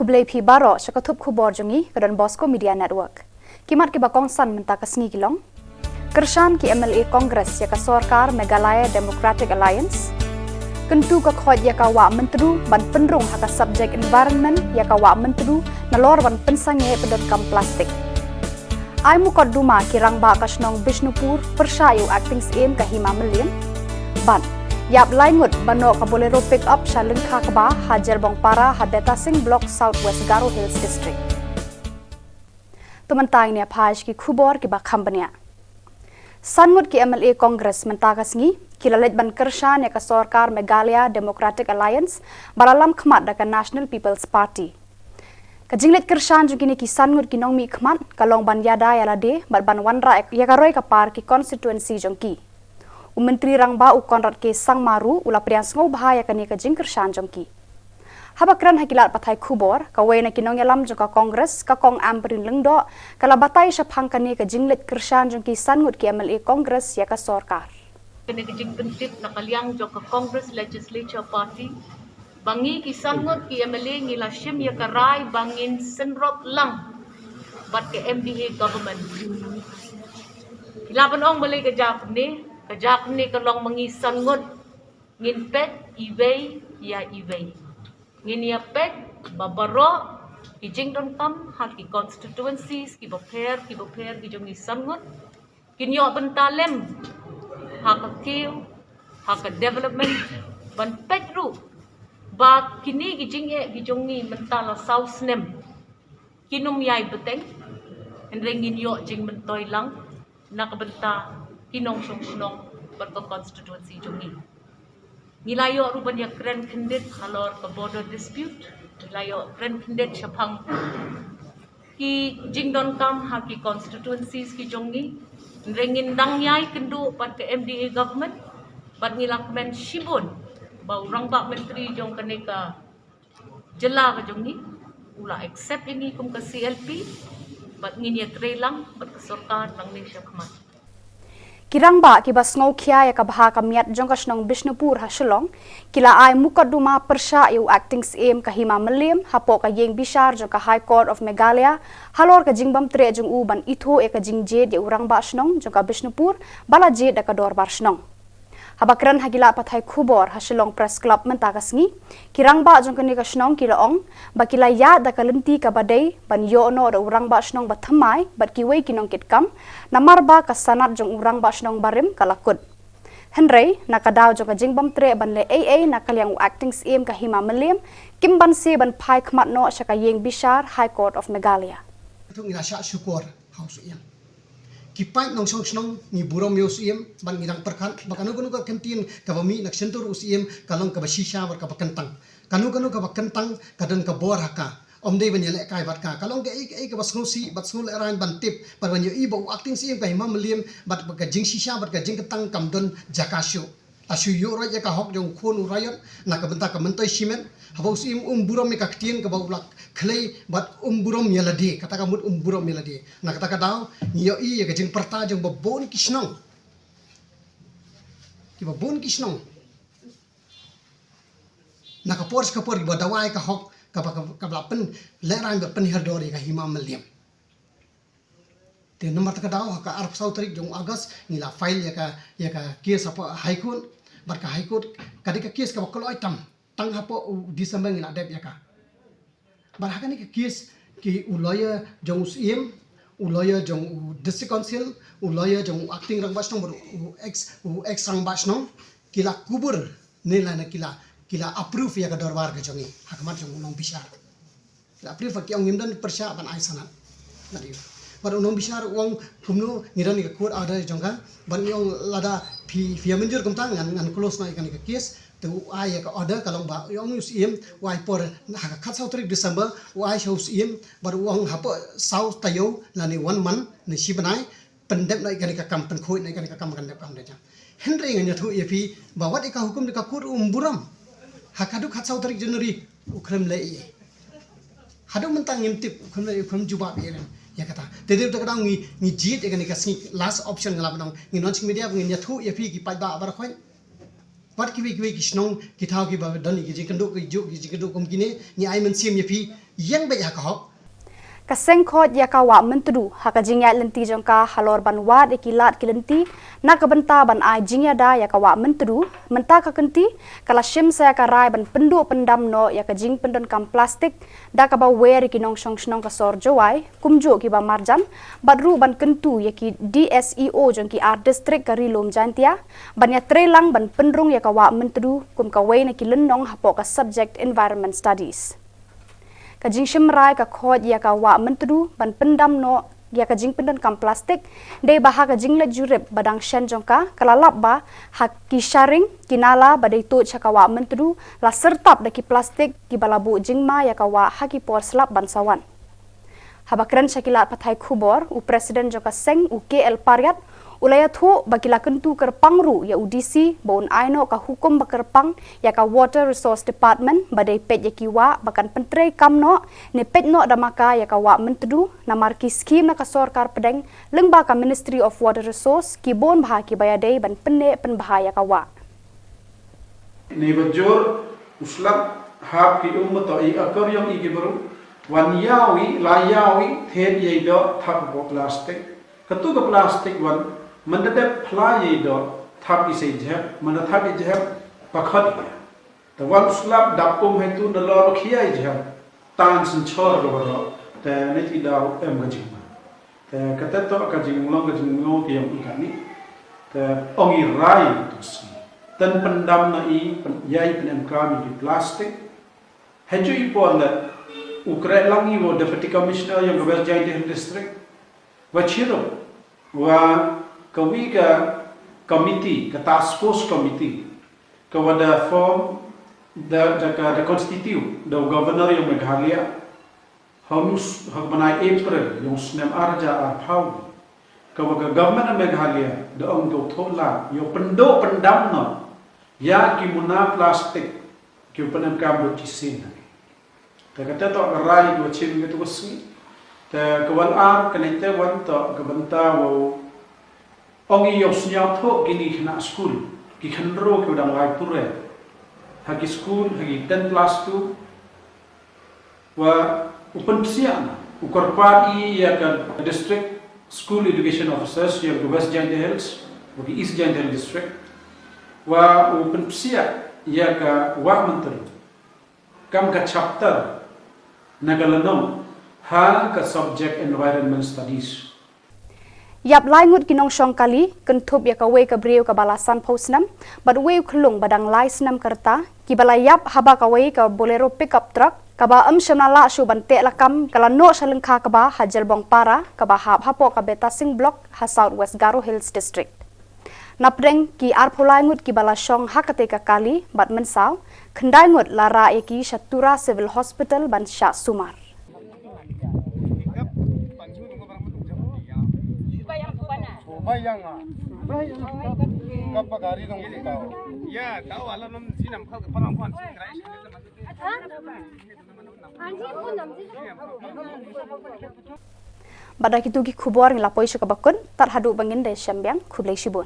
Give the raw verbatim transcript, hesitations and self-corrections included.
Khublei phi baroh sha ka thup khubor jong ngi ka Don Bosco Media Network. Ki mat kiba kongsan mynta ka sngi ki long: Kyrshan ki M L A Congress ïa ka sorkar Meghalaya Democratic Alliance. Kyntu ka khot ïa ka Wah Myntdu ban pynrung ha ka subject environment ïa ka Wah Myntdu nalor ban pynsangeh pyndonkam plastik. Ai mukotduma ki rangbah ka shnong Bishnupur pyrshah ïa u acting Syiem ka Hima Mylliem. Bad ïap lai ngut ban noh ka Bolero pick up sha Lyngkha Kba ha Jerbongpara ha Betasing Block, South West Garo Hills District. To mynta ngin ïa phai sha ki khubor kiba kham bniah. San ngut ki M L A Congress mynta ka sngi ki la leit ban kyrshan ïa ka sorkar Meghalaya Democratic Alliance ba la lam khmat da ka National People's Party. Ka jingleit kyrshan jong kine ki san ngut ki nongmihkhmat ka long ban ïada ïa lade bad ban wanrah ïa ka roi ka par ki constituency jong ki. U Myntri Rangbah u Conrad K Sangma ruh u la pdiang sngewbha ïa kane ka jingkyrshan jong ki. Haba kren ha ki lad pathai khubor, kawei na ki nongïalam jong ka Congress, ka Kong Ampareen Lyngdoh, ka la batai shaphang kane ka jingleit kyrshan jong ki san ngut ki M L A Congress ïa ka sorkar. Kane ka jingpyntip na ka liang jong ka Congress Legislature Party ba ngi ki san ngut ki M L A ngi la shim ïa ka rai ba ngin synrop lang bad ka M D A government. Ki la ban ong balei ka jia kumne, ka jia kumne ka long ba ngi san ngut ngin peit iwei ïa iwei. Ngin ïa peit ba baroh ki jingdonkam ha ki constituencies kiba pher kiba pher ki jong ngi san ngut kin ïoh bynta lem ha ka kiew, ha ka development, ban peit ruh ba kine ki jingeh ki jong ngi mynta la saw snem kin ym ïai bteng, hynrei ngin ïoh jingmyntoi lang na ka bynta ki nongshong shnong bad ka constituency jong ngi. Ngi la ïoh ruh ban ïa kren khyndiat halor ka border dispute, ngi la ïoh kren khyndiat shaphang ki jingdonkam ha ki constituencies ki jong ngi. Hynrei ngin dang ïai kynduh bad ka M D A government bad ngi la kmen shibun ba u rangbah myntri jong kane ka jylla ka jong ngi u la accept ïa ngi kum ka C L P bad ngin ïa trei lang bad ka sorkar nangne sha khmat. Ki rangbah kiba sngewkhia ïa ka bha ka miat jong ka shnong Bishnupur ha Shillong ki la ai mukotduma pyrshah ïa u acting Syiem ka Hima Mylliem hapoh ka ïing bishar jong ka High Court of Meghalaya halor ka jingbym treh jong u ban ithuh ïa ka jingjied ïa u rangbah shnong jong ka Bishnupur ba la jied da ka dorbar shnong. Haba kren ha ki lad pathai khubor ha Shillong Press Club mynta ka sngi, ki rangbah jong kane ka shnong ki la ong ba ki la ïaid da ka lynti kaba dei ban ïoh noh da u rangbah shnong ba thymmai bad kiwei ki nongkitkam, namar ba ka sanad jong u rangbah shnong barim ka la kut. Hynrei na ka daw jong ka jingbym treh ban leh ei ei na ka liang u acting Syiem ka Hima Mylliem, kim banse ban phai khmat noh sha ka ïing bishar High Court of Meghalaya. Ngi la shah shukor ha u Syiem. Ki paid nongshong shnong ngi burom ïa u Syiem bad ngi dang pyrkhat ba kano kano ka kyntien kaba mih na ka shyntur u Syiem ka long kaba shisha bad kaba kyntang. Kano kano kaba kyntang ka don ka bor ha ka. Ym dei ban ïalehkai bad ka. Ka long kaei kaei kaba sngewsih bad sngewlehraiñ ban tip bad ban ïohi ba u acting Syiem ka Hima Mylliem bad ka jingshisha bad ka jingkyntang kam don jaka shuh. La shu ïuh roit ïa ka hok jong u khun u raiot na ka bynta ka myntoi shimet. Haba u Syiem um burom ïa ka ktien kaba u la khlei bad um burom ïa lade, kata ka mut um burom ïa lade. Na kata ka daw ngi ïohi ïa ka jingpyrta jong ba bun ki shnong, kiba bun ki shnong na ka por sha ka por kiba dawa ïa ka hok kaba, kaba, kaba la pynlehraiñ bad pynhiar dor ïa ka Hima Mylliem. Te namar kata ka daw ha ka arphew saw tarik jong August ngi la file ïa ka, ïa ka case hapoh High Court. Bad ka High Court ka dei ka case kaba kloi tam, tang hapoh u December ngi la dep ïa ka. Bad ha kane ka case ki u lawyer jong u Syiem, u lawyer jong u District Council, u lawyer jong u acting rangbah shnong bad u ex, u ex rangbah shnong ki la kubur ne lane ki la, ki la approve ïa ka dorbar ka jong ngi ha khmat jong u nongbishar. La approve, ki ong ngim don pyrshah ban ai sanad. Bad u nongbishar u ong kumno ngi don ïa ka court order jong ka. Bad ngi ong lada phi, phi ïa mynjur kumta ngan, ngan close noh ïa kane ka case. Te u ai ïa ka order ka long ba u ong u Syiem u ai por ha ka khatsaw tarik December u ai sha u Syiem bad u ong hapoh saw taïew lane one month ne shi bnai pyndep noh ïa kane ka kam, pynkhuid noh ïa kane ka kam, kan dep kam da jam. Hynrei ngan ïathuh ïa phi ba wat ïa ka hukum da ka court um burom. Ha ka dei khatsaw tarik January u khlem leh ei ei. Haduh mynta ngim tip, u khlem leh, u khlem jubab ïa ren ïa kata. Te dei da ka daw ngi, ngi jied ïa kane ka sngi, last option nga la ban ong. Ngi Nongshong Media ngin ïathuh ïa phi ki paidbah baroh khoit. Bad kiwei kiwei ki shnong ki thaw kiba don ïa ki jingkynduh, ki juk ki jingkynduh kum kine, ngi ai mynsiem ïa phi, ïeng beit ha ka hok. Ka seng khot ïa ka Wah Myntdu ha ka jingïaid lynti jong ka halor ban wad ïa ki lad ki lynti na ka bynta ban ai jingïada ïa ka Wah Myntdu, mynta ka kynti ka la shim sa ïa ka rai ban pynduh pyndam noh ïa ka jingpyndonkam plastik da kaba wer ïa ki nongshong shnong ka sor Jowai, kumjuh kiba marjan, bad ruh ban kyntu ïa ki D S E O jong ki ar district ka Ri Lum Jaintia ban ïatreilang ban pynrung ïa ka Wah Myntdu kum kawei na ki lynnong hapoh ka subject Environment Studies. Ka jingshim rai ka khot ïa ka Wah Myntdu ban pyndam noh ïa ka jingpyndonkam plastik, dei ba ha ka jingleit jurip ba dang shen jong ka, ka la lap ba ha ki sharing, ki nala ba dei tuid sha ka Wah Myntdu la syrtap da ki plastik kiba la buh jingma ïa ka wah ha ki por slap ban sa wan. Haba kren sha ki lad pathai khubor, u President jong ka seng, u K L Pariat, u la ïathuh ba ki la kyntu kyrpang ruh ïa u D C ba un ai noh ka hukum ba kyrpang ïa ka Water Resource Department ba dei peit ïa ki wah ba kan pyntreikam noh ne peit noh da ma ka ïa ka Wah Myntdu, namar ki skhim na ka sorkar pdeng lyngba ka Ministry of Water Resource ki bun bha kiba ïadei ban pynneh pynbha ïa ka wah. Neba jur u slap hap ki um, ba to i akor ïong i ki bru, wan ïaw i, la ïaw i, thied ïa i doh thap hapoh plastik. Katu ka plastik wan, mynta dep phla ïa i doh thap i sei jhep, mynta thap i jhep, ba khot ïa. Te wan u slap dap um haitu na lor khia i jhep, tan synchor ka baroh, te ne ti daw em ka jingma. Te kata toh ka jinglong ka jingngaw ka ïong i kane. Te ong i rai tu si. Ten pyndam na i, pyn-, ïa i pynemkam i plastik. Hynju i por le u kre lang i wa Deputy Commissioner ïong ka West Jaintia Hills District. Wa chirup, wa kawi ka committee, ka task force committee, ka wa da form, da, da ka, da constitute, da u Governor ïong Meghalaya, ha u s-, ha u bnai April ïong u snem ar hajar arphew, ka wa ka Government of Meghalaya da ong ka u thoh la ïong pynduh pyndam noh ïa ki muna plastik ki u pynemkam bad ki sin. Te kata toh ka rai ka wa chim katu ka sngi. Te ka wa ar kane te wan toh ka bynta wa u ong i ïong sñiawthuh kini khynnah skul, ki khynroo ki wa dang lai pule ha ki skul, ha ki ten plus two, wa u pynpsiah na, u kyrpad i ïa ka District School Education Officers ïa ka West Jaintia Hills, wa ka East Jaintia Hills District, wa u pynpsiah ïa ka Wah Myntdu kam ka chapter na ka lynnong ha ka subject Environment Studies. Ïap lai ngut ki nongshong kali, kynthup ïa kawei ka briew kaba la sanphew snem, bad uwei u khyllung ba dang lai snem ka rta, kiba la ïap haba kawei ka Bolero pickup truck, kaba ym shym la lah shuh ban teh lakam, ka la noh sha lyngkha kba ha Jelbong Para, kaba hap hapoh ka Betasing Block ha South West Garo Hills District. Napdeng ki arphew lai ngut kiba la shong ha katei ka kali bad mynsaw, khyndai ngut la rah ïa ki sha Tura Civil Hospital ban shah sumar. Bad da kitu ki khubor ngi la poi sha kaba kut, tad haduh ba ngin da shem biang, khublei shibun.